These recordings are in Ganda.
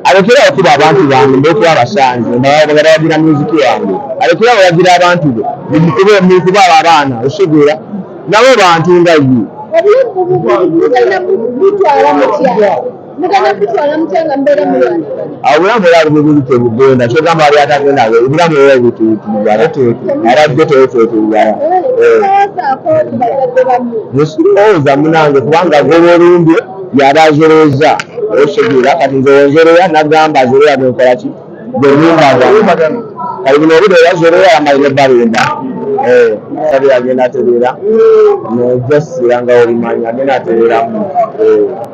Alekera okuba abantu bange, mbekuba abasanze mbawagira music wange, alekera owagira abantu be mukube abo abaana, osegeera nabo bantu nga ye. Obulamu era buli tebugenda kyogamba ali atagenda, obulamu era butuutuula abadde tetuutuula. Nesirowooza munange, kubanga goba olumbye yaba azoleeza, osegeera. Kati nze wonzoleya nagamba azoleya bwenkola ki bwenumbagana. Kati buno obudde era zoleya amalina balumba sabi agenda atereera nojasira nga olimanya agenda atereeramu.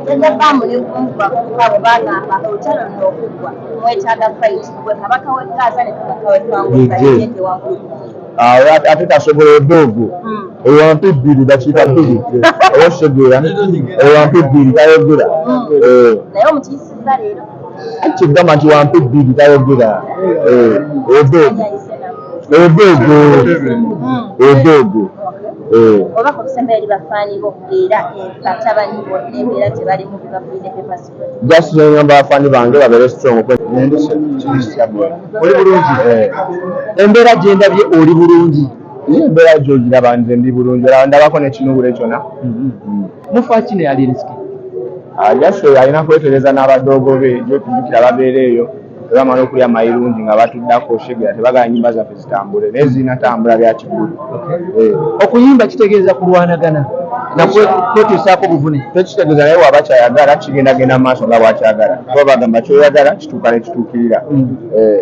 Tegavaamu ne bavubuka bwe bagamba olutalo luno okuggwa mwetaaga fight gwe kabaka w'e Gaza ne kabaka w'e Twangusa waggulu. Ate tasobola odoogo ewampi 2, dakiika 2, osegeera, ewampi 2 tayogera. Naye omutiisizza leero. Kigamba nti wampi 2 tayogera odoogo odoogo odoogo. Oba kubisemba eri bafaani bo era batabani bo n'embeera gye balimu bibafiire papers. Just ngamba abafaani bange babeere strong. Oli bulungi? Embeera gye ndabye, oli bulungi? Ye embeera gyogiraba, nze ndi bulungi, olaba ndabako n'ekinugule kyona. Mufa ki ne Alien Skin? Just alina kwetereza n'abadoogo be gyotujjukira babeera eyo, tebamala okulya mayirungi nga batuddako, oshegera, tebagala nyimba zaffe zitambule, naye zirina tambula bya kikulu. Okuyimba kitegeeza kulwanagana nakwetuusaako buvune? Tekitegeeza, naye waba kyayagala kigendagenda mu maaso nga bwakyagala, kuba bagamba kyoyagala kituuka nekituukirira.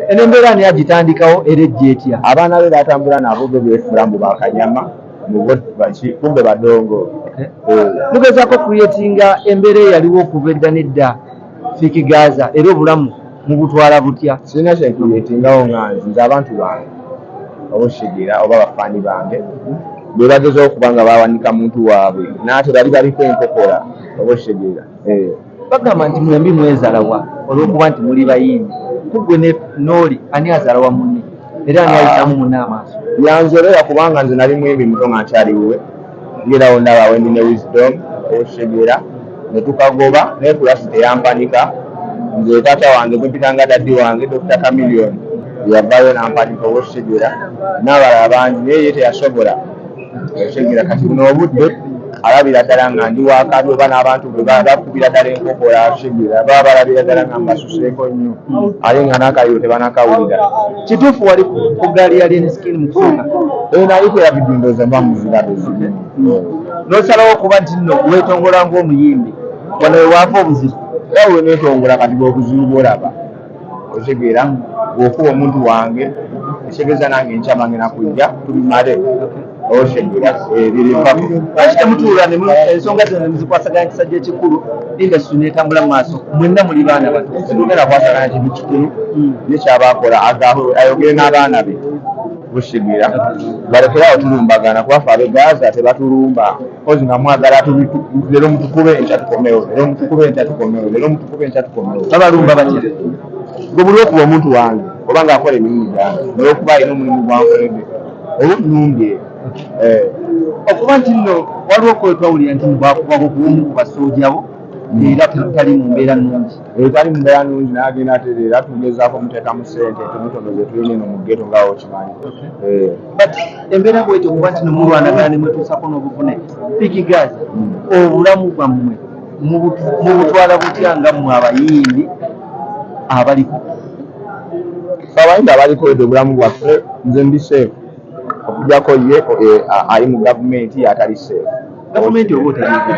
Eno embeera ani agitandikawo era ejja etya? Abaana be batambula nabo be beefuula mbu bakanyama mubo baki, kumbe badongo. Mugezaako creatinga embeera eyaliwo okuva edda n'edda. Fik Gaza, era obulamu mubutwala butya? Sirina kyencreatingawo nga nze abantu bange oba oshegera oba bafaani bange bwe bagezaho okuba nga bawanika muntu waabwe, naate bali baliko enkokola, oba oshegera. Bagamba nti mwembi mwezalawa olw'okuba nti muli bayimbi. Kugwe n'oli ani azalawa munne era ani ayitamu munne amaaso? Yanzoleera kubanga nze nali muyimbi muto nga nkyali wuwe, ngerawo ndaba wendi ne Wisdom, oshegera, netukagoba, naye kulasi teyampanika. Nze taata wange gwempitanga daddy wange, Dr Chameleon, yavaayo nampanika, oba oshegera, n'abalala bangi, naye ye teyasobola, oshegera. Kati buno obudde alabira ddala nga ndi wakabi oba n'abantu bwe bakubira ddala enkokola, oshegera, baba balabira ddala nga mbasuseeko nnyo, ate nga n'akaliro tebanakawulira. Kituufu wali ku gaali ya Alien Skin mu kusooka? Naliko era vidiyo ndowooza mba muziraba ezimu. N'osalawo okuba nti nno weetongola ng'omuyimbi, wano we waava obuzibu? Era we neetongola, kati bweobuzibu bwolaba, otegeera, bw'okuba omuntu wange ekitegeeza nange nkyama ngenda kujja tubimale, otegeera, birivako. Lwaki temutuula ensonga zino nemuzikwasaganya kisajja ekikulu, industry n'etambula mu maaso? Mwenna muli baana bato. Tugenda kwasaganya kintu kikulu, ye kyaba akola ayogere n'abaana be busigira balekerawo tulumbagana, kuba fe ab'e Gaza tebatulumba kozi nga mwagala leero mutukube enkya tukomewo, leero mutukube enkya tukomewo, leero mutukube enkya tukomewo. Babalumba batya? Gwe buli okuba omuntu wange oba ng'akola emirimu gyange, olwokuba alina omulimu gwankoledde oba onumbye. Okuba nti nno waliwo kwetwawulira nti bwakubako kuomu ku basoojawo era tali mu mbeera nnungi. Tali mu mbeera nnungi, naye agenda atereera, tugezaako omuteekamu ssente entonotono ze tulina eno mu ghetto nga okimanyi. But embeera bwetyo okuba nti nomulwanagana ne mwetuusako n'obuvune, Fik Gaza, obulamu bwammwe mubutwala butya nga mmwe abayimbi abaliko? Fe abayimbi abaliko edde obulamu bwaffe, nze ndi safe okujjako ye ali mu gavumenti atali safe. Gavumenti oba otegeeza?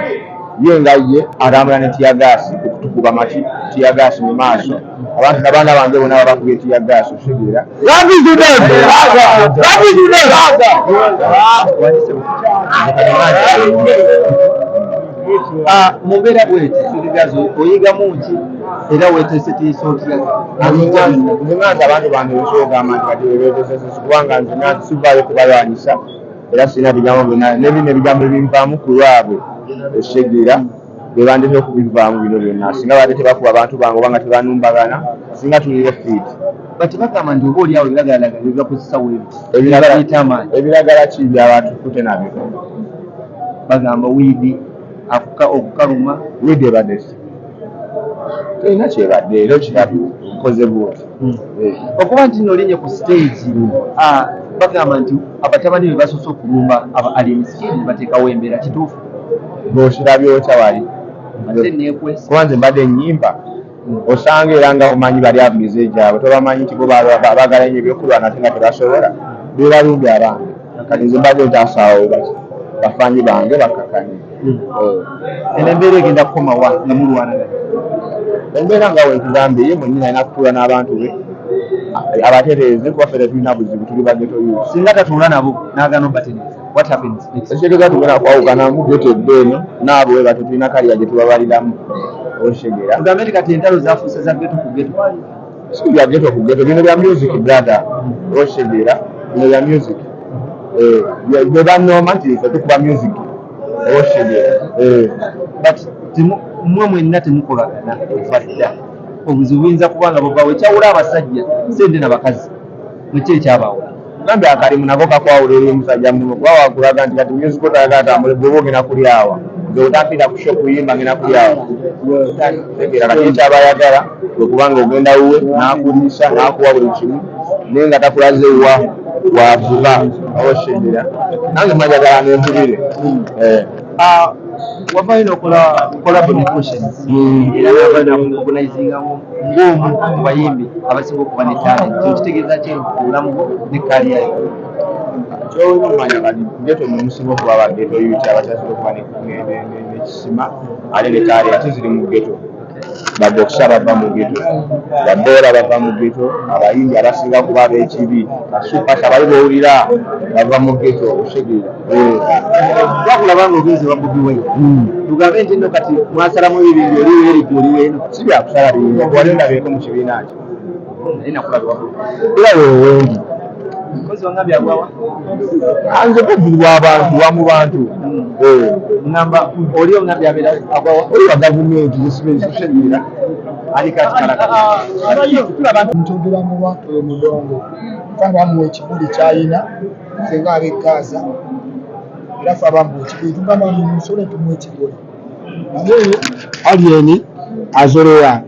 Ye nga ye atambula ne tear gas okutukuba maki tear gas mu maaso, abantu n'abaana bange bonna babakubye tear gas, okitegeera. Love is the name. Love is the name. Mu mbeera bweti, Fik Gaza, oyigamu ki era weeteeseteese otya? Nze nga nze abantu bange nsobola ogamba nti kati bebeetesese, kubanga nze nga sivaayo kubalwanyisa, era sirina bigambo byonna nebino ebigambo ebinvaamu ku lwabwe, ekitegeera, bebandeta okubivaamu bino byonna. Singa badde tebakuba abantu bange oba nga tebanumbagana, singa tulina fit. Bati bagamba nti oba oliawo ebiragalalagala byebakozesa weebiti. Ebiragala amaanyi. Ebiragala ki byabatukute nabyo? Bagamba weed akuka okukaluma. Weed ebadde ki? Tolina kyebadde era okirabye nkoze bwoti. Okuba nti nno olinye ku stage, bagamba nti abatabani be basoose okulumba aba Alien Skin bateekawo embeera, kituufu? Bw'okirabye otya wali? Ate neekwesa. Kuba nze mbadde ennyimba osanga era nga omanyi bali amize gyabwe, tobamanyi nti bo baagala nnyo ebyokulwana ate nga tebasobola, bebalumbye abange. Kati nze mbadde ntaasaawo bafaanyi bange bakkakanye. Eno embeera egenda kukomawa nga mulwanagana? Embeera nga wenkugambye, ye mwennyini alina kutuula n'abantu be abatereeze, kuba ffe tetulina buzibu, tuli ba ghetto youth. Singa tatuula nabo n'agaana obatereeza, what happens next? Ekitegeeza tugenda kwawukanamu ghetto edda eno naabo we batyo, tulina kaliya gye tubabaliramu, otegeera? Tugambe nti kati entalo zafuuse za ghetto ku ghetto? Si bya ghetto ku ghetto, bino bya music, brother, otegeera? Bino bya music. Bwe banooma nti ffe tukuba music, otegeera? But mmwe mwenna temukolagana kuva dda, obuzibu buyinza kuba nga buvawo ekyawula abasajja sente nabakazi, mweki ekyabawula? Gambye akalimu nako kakwawula eri omusajja muno, kuba wakulaga nti kati music otayagala tambule, bw'oba ogenda kulyawa, nze otampita ku show kuyimba ngenda kulyawa, tegeera? Kati ekyaba ayagala kwekubanga ogenda wuwe n'akuliisa n'akuwa buli kimu, naye nga takulaze wa wavuba, otegeera? Nange majagala nenkubire. Wavayo nokola collabo ne Questions, era nava nakurecognizingamu ng'omu ku bayimbi abasinga okuba ne talent. Kino kitegeeza ki obulamu bwo ne career yo? Kyolina omumanya kati ghetto mwe musinga okuba ba ghetto youth abakyasinga okuba n'ekisima, ate ne talent ziri mu ghetto. Babokisa bava mu ghetto, baboola bava mu ghetto, abayimbi abasinga kuba ab'ekibi basupasa bali bowulira bava mu ghetto, otegeera? Twakulaba nga ogenze wa Bobi Wine. Tugambe nti nno kati mwasalamu ebibinja, oli weerigga, oli weeno? Si byakusala bibinja, wali ondabyeko mu kibiina kyo? Naye nakulaba wa Bobi. Era wewendi. Kozi wangambye agwawa? Nze kuvugibwa abantu wa mu bantu. Ngamba oli ongambye abeera agwawa? Oli wa gavumenti zisibeera. Ali kati kalakati. Nkyogera mu lwatu, oyo mudongo fe abamuwa ekibuli kyayina, ffe nga ab'e Gaza, era fe abamuwa ekibuli tugamba musobole tumuwa ekibuli, naye Alien azoleya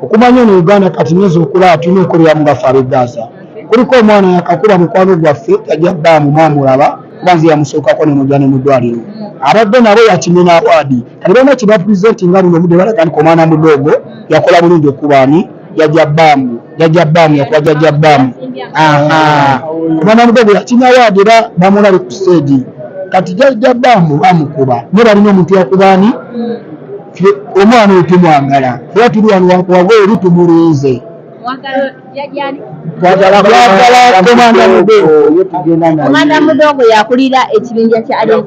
okumanya eno Uganda kati nyinza okulaba tulina okukoleramu nga ffe ab'e Gaza. Kuliko omwana yakakuba mukwano gwaffe yajja bbaamu, mwamulaba kuba nze yamusookako nemujja ne mu ddwaliro, abadde nabo yakimena award. Kati balina kyebapresenti nga buno obudde balaga nti omwana mudogo yakola bulungi okuba ani jajja baamu, jajja baamu yakuba jajja baamu, omwana mudogo yakina award era bamulabe ku stage. Kati jajja baamu bamukuba naye balina omuntu yakuba ani omwana oyo, tumwagala era tuli wano wabweru tumulinze. Twagala komanda mudogo. Komanda mudogo yakulira ekibinja kya Alien.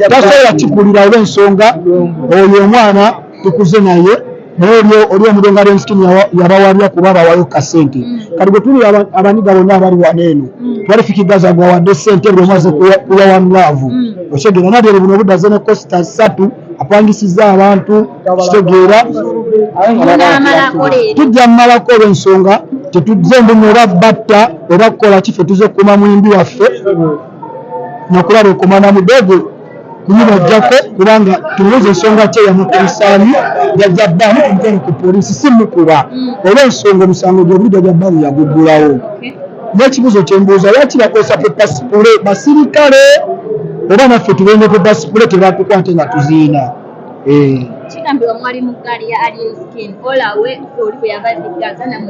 Tasobola kikulira olw'ensonga oyo omwana tukuze naye, naye oli omudongo Alien Skin yabawabya kuba bawayo kasente. Kati bwe tuli abaniga bonna abali wano eno, twali Fik Gaza gwawadde sente, buli omu aze kuwa one love, okitegeera? Naddere buno obudde aze ne coaster ssatu apangisiza abantu, kitegeera? Tujja mmalako olw'ensonga tetuzze mbuno oba batta oba kukola kifo, tuze kukuuma muyimbi waffe nakulaba okomanda mudogo kumubajjako, kubanga tumubuuza ensonga ki eyamukubisaani jajja bbaamu, tumutwale ku poliisi, si mukuba olw'ensonga omusango gyobuli jajja bbaamu yaguggulawo. N'ekibuuzo kyembuuza, lwaki bakozesa pepper spray basirikale, oba naffe tubende pepper spray tebatukwate nga tuziina? Kigambibwa mwali mu ggaali ya Alien Skin olawe oli bwe yava Gaza nammwe.